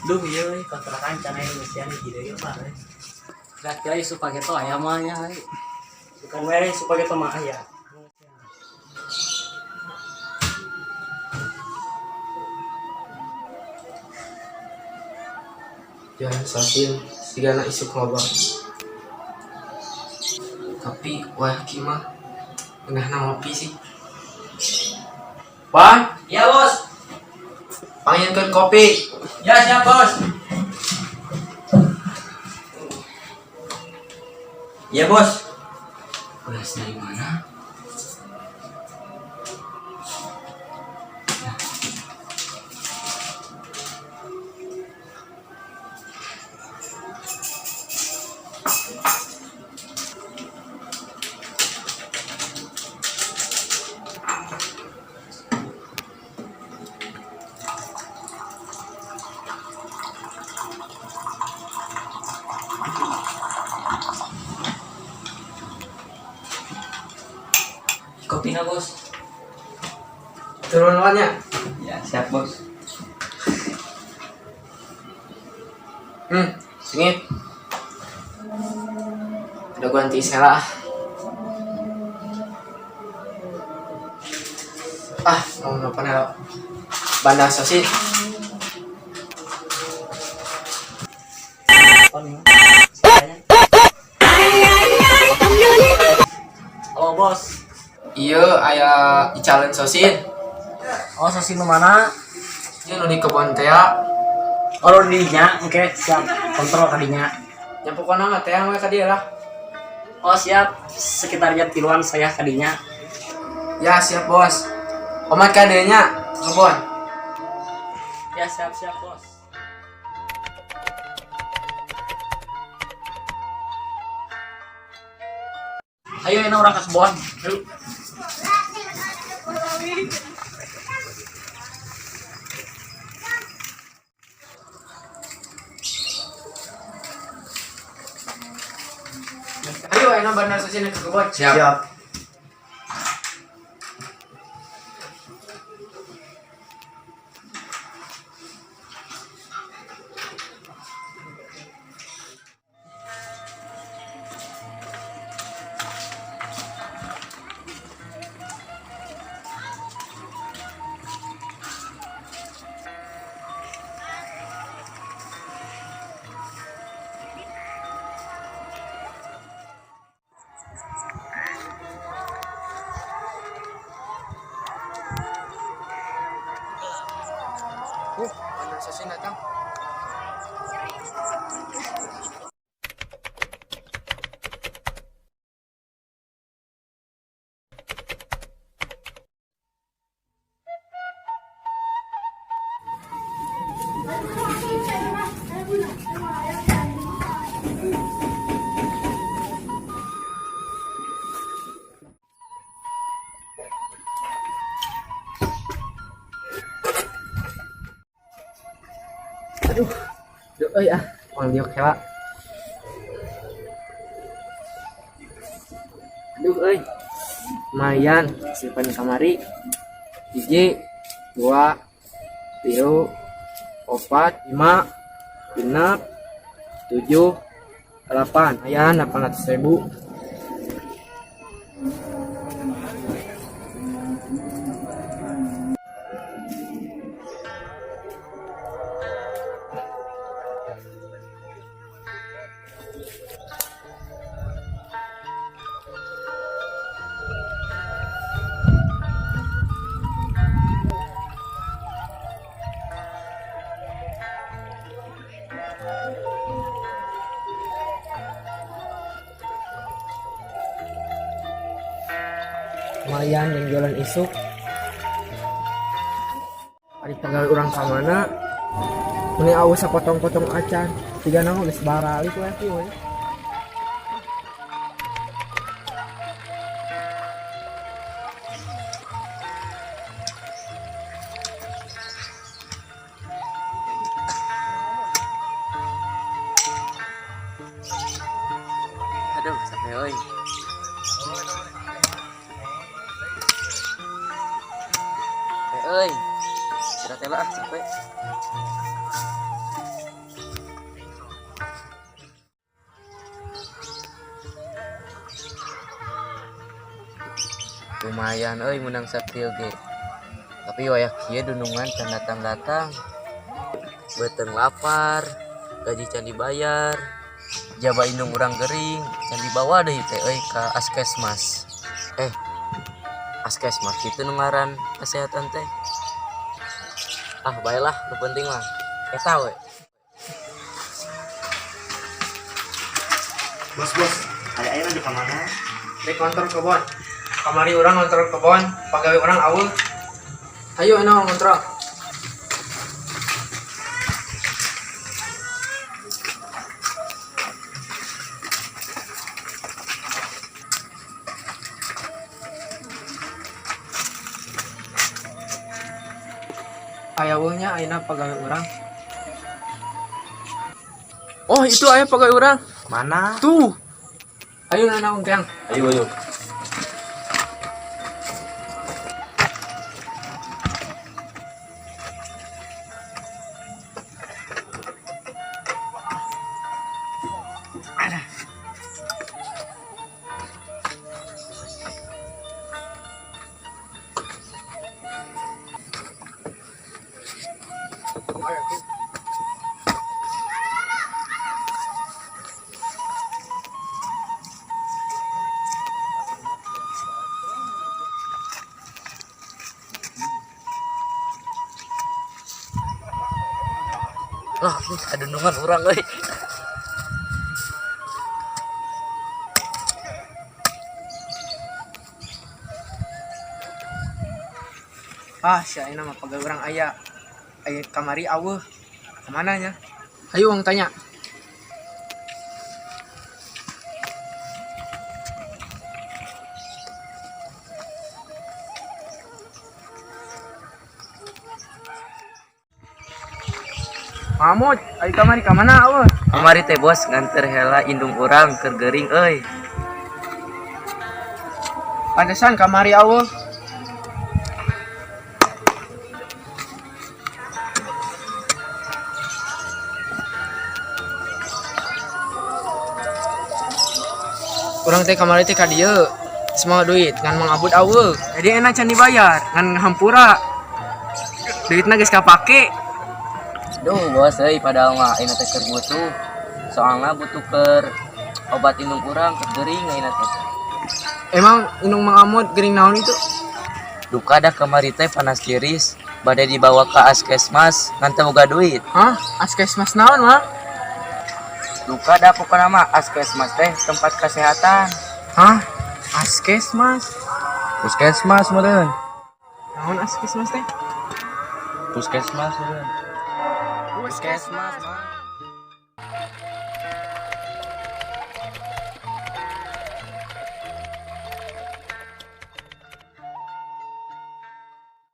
Duh, iya euy, kontrakan can aya ngeusian hiji deui Pak euy. Kira-kira isu pageto aya mah nya euy. Bukan we isu pageto mah aya. Jualan sosin sigana isuk loba. Tapi wah kieu mah ngeunahna ngopi sih. Bang, Iya, Bos. panggilkeun kopi. Ya, siap, Bos. Iya, Bos. Beras dari mana? Kopinya, Bos. Turun nya. Ya, siap, Bos. Sengit. Udah gua nanti salah. Ah, mau apa nih? Bandar sosin. Oh, Bos. Iya, aya icalan sosin. Oh, sosin nu mana? Ieu nu di kebon teh. Ya. Oh, nu di dinya. Oke, siap. Kontrol kadinya. Nya pokona mah teh we ka dieu lah. Oh, siap. Sekitar jam 3-an saya kadinya. Ya, siap, Bos. Omat ka dieu nya, kebon. Ya, siap, siap, Bos. Ayo, ini orang ke kebon. Ayo. Ayo, enak bandar sosin ke kebon. Siap. Siap. Bandar sosin datang. Aduh, duh, euy ah, moal diok heula. Aduh euy. Lumayan simpan kamari. 1, 2, 3, 4, 5, 6, 7, 8. Lumayan 800.000. Lumayan yang jualan isuk. Ari tanggal urang ka mana? Meni aus sapotong-potong acan. Tiga nang geus baralik we kieu we. Aduh, capek euy. Capek euy. Istirahat lah, capek. Lumayan euy menang sakieu ge. Tapi wayah kieu dunungan can datang-datang. Beuteung lapar, gaji can dibayar. Jaba indung urang gering, can dibawa deui teh euy ka askesmas. Eh, askesmas kitu nu ngaran kesehatan teh. Ah, baelah, nu penting mah eta we. Bos, bos, aya aya di mana? Rek ngontrol kebon. Kamari urang ngontrol kebon, pagawe urang aweuh. Ayo enak ngontrol. Aya nya ayeuna pagawe urang. Oh, itu aya pagawe urang. Mana? Tuh. Ayo nana ungkang. Ayo ayo. Lah, adunungan urang euy. Ah, si ayeuna mah pagawe urang aya. Aya kamari aweuh. Kemana nya? Ayo wong tanya. Mamut, ayo kamari ka mana aweuh? Kamari teh bos nganter hela indung urang keur gering euy. Pantesan kamari aweuh. Urang teh kamari teh ka dieu. Semua duit ngan mangabut aweuh. Jadi enak can dibayar ngan hampura. Duitna geus kapake. Duh bos euy padahal mah ayeuna teh keur butuh. Soalna butuh keur obat indung urang keur gering ayeuna teh. Emang indung Mang Amut gering naon itu? Duka dah kamari teh panas tiris, bade dibawa ke askesmas ngan teu boga duit. Hah? Askesmas naon, Mang? Duka dah pokona mah askesmas teh tempat kesehatan. Hah? Askesmas? Puskesmas meureun. Naon askesmas teh? Puskesmas meureun. Puskesmas mah.